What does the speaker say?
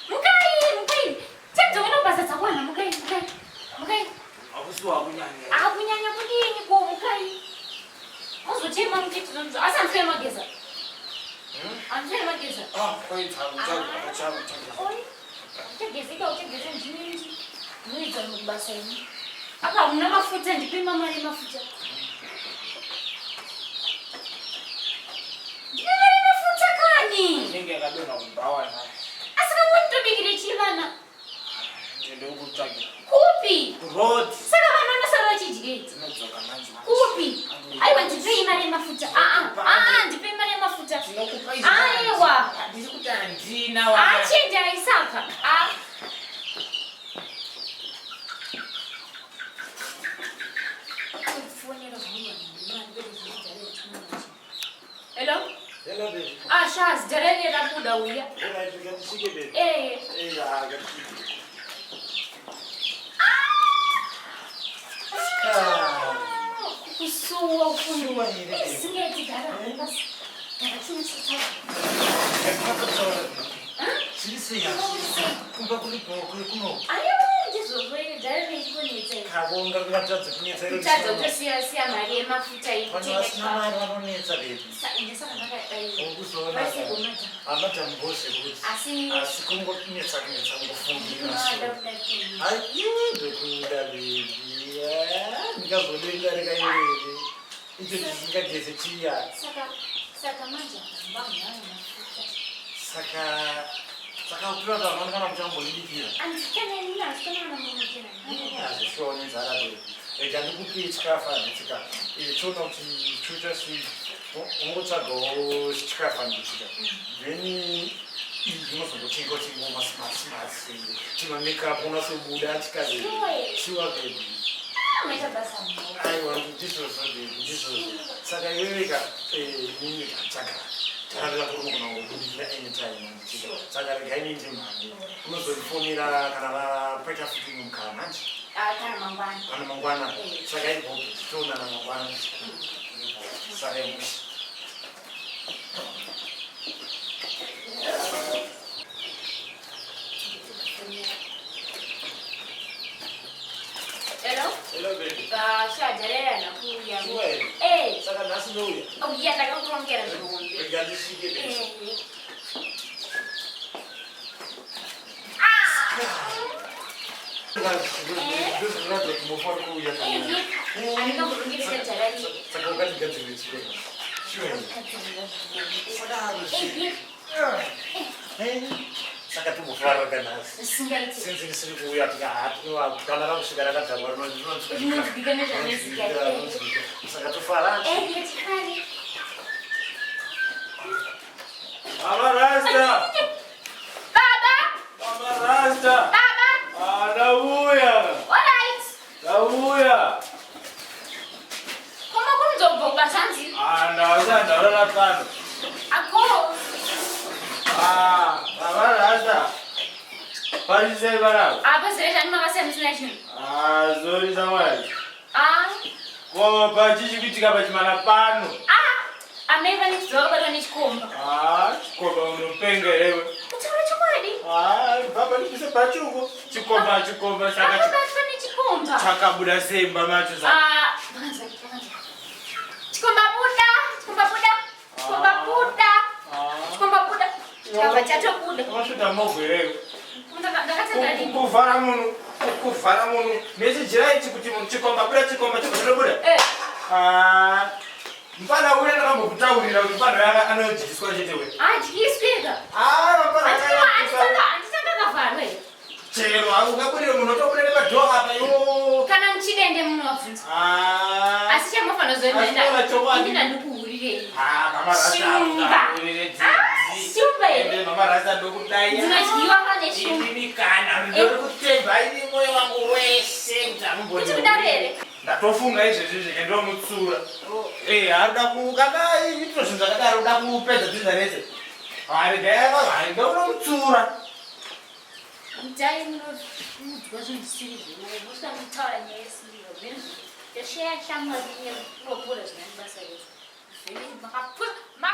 Mukai, mukai. Tedza unobasa dzakwana mukai, mukai. Mukai. Hakusi wakunyanya. Akunyanya kudini ko mukai. Muzochema muchiti zvonzo. Asi handisai mageza. Hmm? Handisai mageza. Ah, kwaita uchageza uchageza. Oi. Uchagezeka uchageza ndini. Muidza mubasa ini. Apa hamuna mafuta ndipe mama mafuta. Ndipe mari mafuta kani. Inenge yakadonha kubhawa nayo. Asi kamunditobikire chii vana? Ndiende kukutsvagira. Kupi? Road. Saka vana vanosara vachidyei? Dzinodzoka manje. Kupi? Aiwa ndipei mari yemafuta. Ah ah. Ah ndipei mari yemafuta. Tinokupa izvi. Aiwa. Handisi kuti handina wa. Achiende aisaka. Ah. Hello? Hello baby. Ah, Shaz, jareni rabuda uya. Alright, ngatishike baby. Eh. Eh, ah, ngatishike. Ah! Kusuwa Kusuwa here, baby. Singeti gara. Gara chini Chiri sei kumba kuri kuri kuno. Aiwa ndizvozvo iri dare rechikunetsa iri. Kavonga kungatadza kunetsa iro. Kutadza kutosiya siya mari yemafuta Vanhu yekutenga vasina chikafu. mari vanonetsa baby. Ndisaka ndakadai. Ukuzoona. Vaisegomata. Amadam bose kuti. Asi Asi kungonetsa kunetsa kungofungira. ndinoda kudai. Ai, ndokuda baby. Ah, Ndingazodenda rekairere. Icho chisingageze chiya. Saka saka manje akamba mwana mafuta. Saka saka kutora kuti kana muchambondibikira. Andikana nini asikana na mama tena. Hazvishuwa nenzara baby. Rega ndikupe chikafu handitsika. Chiona kuti chucha sei. Ungotsvagawo chikafu handitsika. Then ndinozongotenga kuti masmarts chima makeup unasobuda chikazi. Sure. Sure baby. Ah, maita basa mbo. Aiwa ndizvozvo baby ndizvozvo. Saka iwewe inini ndachagara. Tararira kuri unogona kungobudikira anytime handitsika. Saka rega inini ndimhanye. Unozondifonera kana vapaita futi imwe mukana manje. Ah, kana mangwana. Kana mangwana. Eh. Saka ibobe toonana mangwana. Saka imushi. Hello? Hello baby. Ah, shajarera nakuya. Sure. Eh, Saka nhasi ndouya. uya ndakakurongera zvihombe. Rega ndisvike baby. Eh. Ndozvinoratidza kuti munofanira kuuya Eh, andingamborongeri shajarari. Saka ukandigadzirire chiko. Sure. Sadaro Eh, Eh. Saka timbofara kanhasi. Singaiti. Sinzi risiri kuuya kana rakusvika rakadhakwa rinonzwika. Rinonzwika nezvanezika. Rinonzwika. Saka tofara. Eh, tifare. Baba Rasta! Baba! Baba Rasta! Baba! Ah, ndauya! All right. Ndauya! Koma kunzobva kubasanzi. Ah, ndauya ndaurara pano. Ako. Ah, Baba Rasta! Pachisei panapa? Apa zere zvani makasiya musina chinhu. Ah, sorry shamwari. Ah. Ko pachichi kuitika pachimana pano? Ah. Amai vane chidziva vakabatwa nechikomba. Ah, chikomba unopenga here iwe? Kutaura chokwadi. Ah, baba ndibvise pachuko. Chikomba, chikomba saka Vakabatwa nechikomba. chakabuda sei mumba macho saka? Ah, vakanzwa, vakanzwa. Chikomba buda, chikomba buda, chikomba buda, Ah. chikomba buda. Chikabva chatobuda. Unosvita mogo here iwe? Ndakatanga rini? Kuvhara munhu, kuvhara munhu nechijira ichi kuti munhu chikomba buda chikomba chikomba buda. Eh, Ah, mfana uya ndakambokutaurira kuti mfana uya anodyiswa chete we. adyisweka. Ah, mfana Handitanga handitanga kavharwa here? Chero ungaburire munhu otobuda nepadhoo apa iwo. Kana muchidende munovabvunza. Ah. Asi chamunofanira Asi kuzoenda chokwadi. ini ndandikuhurirei. Ah, mama Rasta. Shumba. Ah, shumba here. Ende mama Rasta ndokudai. Ndinodyiwa pane shumba. Inini kana ndori kutemba ini moyo wangu wese kuti amumboni. Kuti kudaro here? Ndatofunga izvezvi zveke ndomutsura. Eh, arikuda ku kana ito zvinhu zvakadaro uda kupedza dzinza rese. Hari ndaiva hari ndomutsura. Mutai munoudzwa zvinhu zvisiri zvino, mosvika mutaura nyaya isiriyo. Zvinhu yasheya shamwari yekuropora zvina nebasa rese. Zvino makapura ma.